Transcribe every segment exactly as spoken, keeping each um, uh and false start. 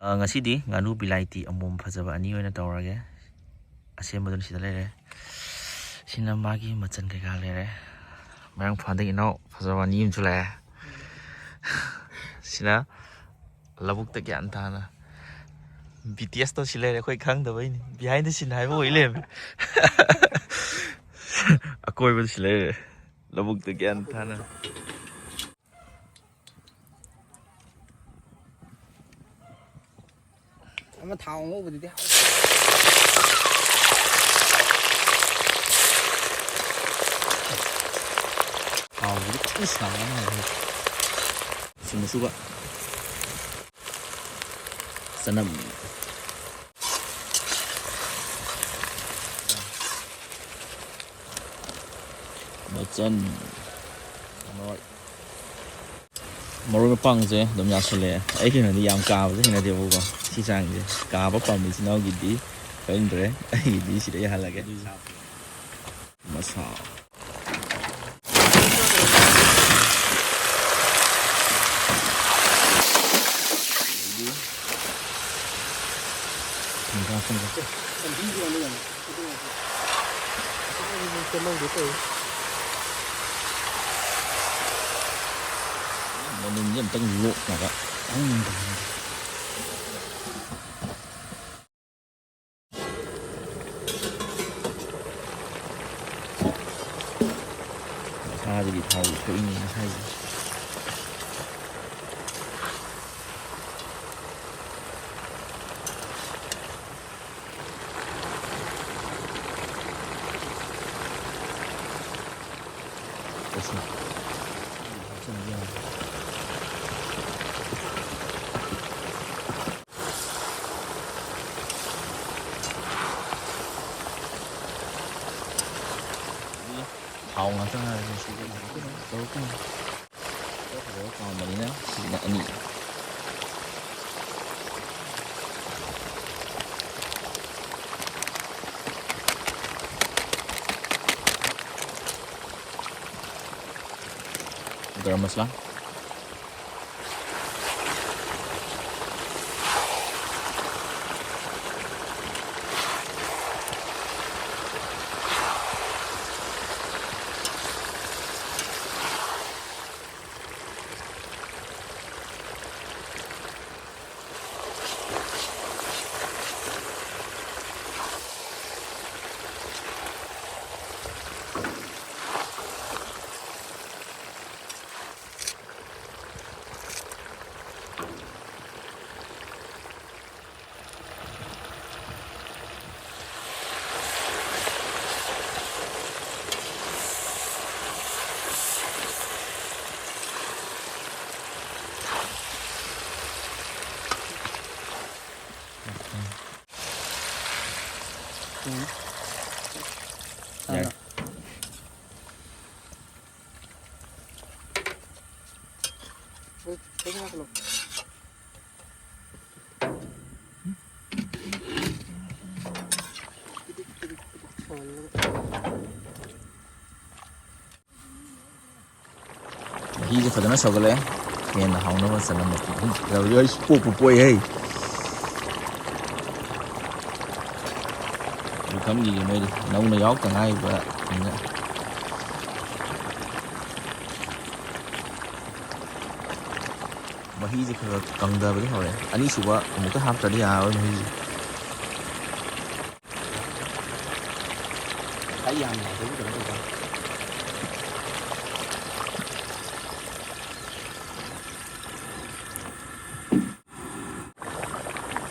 ꯑ, ꯉꯁꯤꯗꯤ ꯉꯥꯅꯨ ꯕꯤꯂꯥꯏꯇꯤ ꯑꯃꯣꯝ ꯐꯖꯕ ꯑꯅꯤ ꯑꯣꯏꯅ ꯇꯧꯔꯒꯦ꯫ ꯑꯁꯦꯝꯕꯗꯨꯅ ꯁꯤꯗ ꯂꯩꯔꯦ꯫ ꯁꯤꯅ ꯃꯥꯒꯤ ꯃꯆꯜ ꯀꯩꯀꯥ ꯂꯩꯔꯦ꯫ ꯃꯌꯥꯡꯐꯥꯟꯗꯒꯤ ꯏꯅꯥꯎ ꯐꯖꯕ ꯑꯅꯤ ꯑꯃꯁꯨ ꯂꯥꯛꯑꯦ꯫ ꯁꯤꯅ ꯂꯧꯕꯨꯛꯇ ꯒ꯭ꯌꯥꯟ ꯇꯥꯅ꯫ ꯕꯤ ꯇꯤ ꯑꯦꯁꯇꯣ ꯁꯤ ꯂꯩꯔꯦ, ꯑꯩꯈꯣꯏ ꯈꯪꯗꯕꯩꯅꯤ꯫ Behind the scene ꯍꯥꯏꯕ ꯑꯣꯏ ꯂꯩꯔꯝꯃꯦ꯫ ꯑꯀꯣꯏꯕꯗ ꯁꯤ ꯂꯩꯔꯦ꯫ ꯂꯧꯕꯨꯛꯇ ꯒ꯭ꯌꯥꯟ ꯇꯥꯅ꯫ ꯑꯃ ꯊꯥꯎ ꯉꯧꯕꯗꯨꯗꯤ ꯍꯥꯎ-, ꯊꯥꯎꯁꯤꯗꯤ ꯐꯖꯅ ꯁꯥꯔꯒ ꯃꯥꯜꯂꯦ꯫ ꯁꯤꯡ ꯑꯁꯨꯕ, ꯆꯅꯝ, ꯃꯆꯜ, ꯃꯔꯣꯏ꯫ ꯃꯔꯣꯏ ꯃꯄꯥꯡꯁꯦ ꯑꯗꯨꯝ ꯌꯥꯁꯜꯂꯛꯑꯦ꯫ ꯑꯩꯒꯤ ꯑꯣꯏꯅꯗꯤ ꯌꯥꯝ ꯀꯥꯕꯁꯦ ꯍꯩꯅꯗꯦꯕꯀꯣ꯫ ꯁꯤ ꯆꯥꯡꯁꯦ ꯀꯥꯕ ꯄꯥꯝꯕ ꯏꯆꯤꯟ ꯏꯅꯥꯎꯒꯤꯗꯤ ꯈꯪꯗ꯭ꯔꯦ꯫ ꯑꯩꯒꯤꯗꯤ ꯁꯤꯗ ꯌꯥꯍꯜꯂꯒꯦ꯫ ꯃꯁꯥ꯫ ꯃꯅꯤꯟꯁꯦ ꯑꯝꯇꯪ ꯂꯣꯛꯅꯕ꯫ ꯃꯁꯥꯗꯒꯤ ꯊꯥꯎ ꯊꯣꯛꯏꯅꯦ ꯉꯁꯥꯏꯁꯦ꯫ ꯊꯥꯎ ꯉꯥꯛꯇ ꯉꯥꯏꯔꯦ ꯁꯤꯗꯤ꯫ ꯐꯖꯅ ꯀꯥꯝꯕꯅꯤꯅ ꯁꯤꯅ ꯑꯅꯤ꯫ ꯒꯔꯝ ꯃꯁꯂꯥ꯫ ꯃꯍꯤꯁꯦ ꯐꯖꯅ ꯁꯧꯒꯠꯂꯦ꯫ ꯍꯦꯟꯅ ꯍꯥꯎꯅꯕ ꯆꯅꯝ ꯃꯀꯨꯞ ꯑꯍꯨꯝ ꯍꯥꯞꯀꯗꯕꯅꯤ꯫ ꯑꯩꯁ ꯄꯣꯛꯄꯨ ꯄꯣꯛꯏꯍꯦ꯫ ꯄꯨꯈꯝꯒꯤꯁꯦ ꯃꯣꯏꯗꯤ ꯅꯧꯅ ꯌꯥꯎꯔꯛꯇ ꯉꯥꯏꯔꯤꯕꯅꯤꯅ꯫ ꯃꯍꯤꯁꯦ ꯈꯔ ꯈꯔ ꯀꯪꯊꯕꯗꯤ ꯍꯧꯔꯦ꯫ ꯑꯅꯤꯁꯨꯕ ꯑꯃꯨꯛꯀ ꯍꯥꯞꯇ꯭ꯔꯗꯤ ꯌꯥꯔꯔꯣꯏ ꯃꯍꯤꯁꯦ꯫ ꯉꯁꯥꯏ ꯌꯥꯝꯅ ꯍꯥꯏꯕꯗꯤ ꯀꯩꯅꯣ ꯇꯧꯕ꯫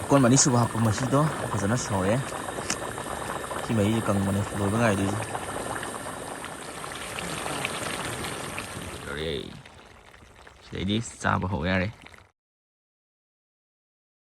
ꯑꯀꯣꯟꯕ ꯑꯅꯤꯁꯨꯕ ꯍꯥꯞꯄ ꯃꯍꯤꯗꯣ ꯐꯖꯅ ꯁꯧꯔꯦ꯫ ꯁꯤ ꯃꯍꯤꯁꯦ ꯀꯪꯕꯅꯦ ꯂꯣꯏꯕ ꯉꯥꯏꯗꯣꯏꯁꯦ꯫ ꯂꯣꯏꯔꯦ꯫ ꯁꯤꯗꯩꯗꯤ ꯆꯥꯕ ꯍꯧ ꯌꯥꯔꯦ꯫